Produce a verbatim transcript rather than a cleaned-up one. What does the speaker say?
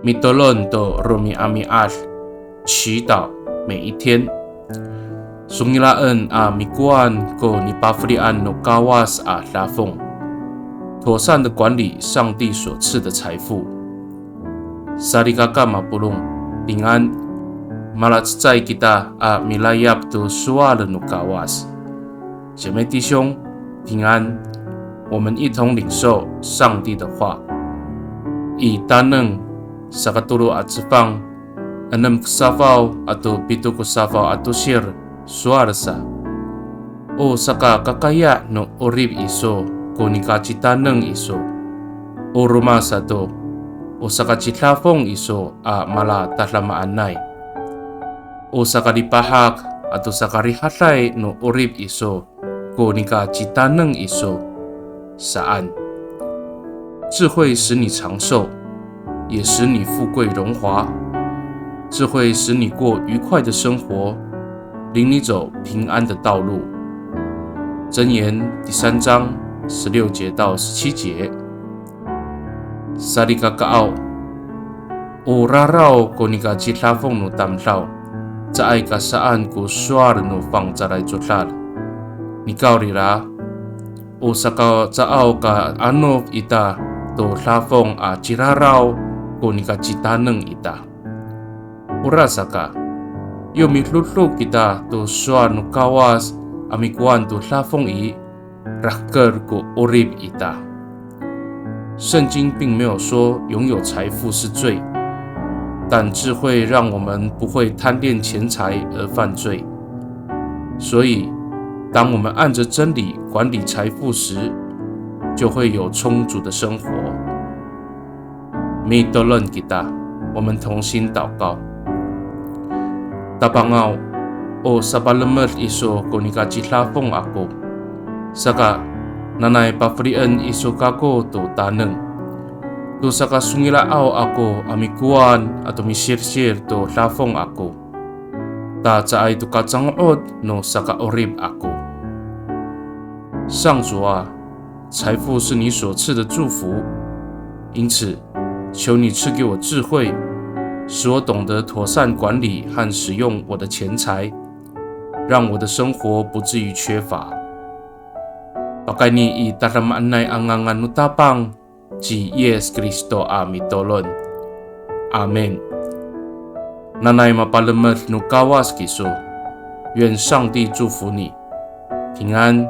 Mitolon to romi'ami'ad, 祈祷每一天。Songila'en a mikowan ko nipafelian no Kawas a dafong, 妥善的管理上帝所赐的财富。Salikaka mapolong, 平安。Malacecay kita a milayap to sowal no Kawas. 姐妹弟兄，平安。我们一同领受上帝的话。I Taneng sakatolo a cefang, enem ko safaw ato pito ko safaw a tosir, sowal sa. O sakakakaya' no 'orip iso ko nikacitaneng iso. O roma sato, o sakacidafong iso a malatadamaanay. O sakalipahak ato sakarihaday no 'orip iso ko nikacitaneng iso saan. 智慧使你长寿，也使你富贵荣华。智慧使你过愉快的生活，领你走平安的道路。箴言第三章十六节到十七节。Salikakaaw, o raraw ko nikacidafong no tamdaw, caay ka saan ko sowal no fangcalay codad. Nikawrira, o sakacaaw ka anof ita to dafong a ciraraw ko nikacitaneng ita. Orasaka, yo midodok kita to sowal no Kawas a mikowan to dafong i, rahker ko 'orip ita. 圣经并没有说拥有财富是罪，但智慧让我们不会贪恋钱财而犯罪。所以，当我们按着真理管理财富时，就会有充足的生活。Mitolon kita, 我们同心祷告。Tapangaw, o sapalemed iso ko nikacidafong ako. Saka, nanay pafelien iso kako to taneng. To sakasongila'aw ako a mikowan ato misilsil to dafong ako. Ta caay to kacango'ot no saka'orip ako. 上主啊，财富是你所赐的祝福，因此求你赐给我智慧，使我懂得妥善管理和使用我的钱财，让我的生活不至于缺乏。Pakayni i tadamaanay a ngangan no Tapang ci Yis Kristo a mitolon. Amin. Nanay mapalemed no Kawas kiso. 愿上帝祝福你，平安。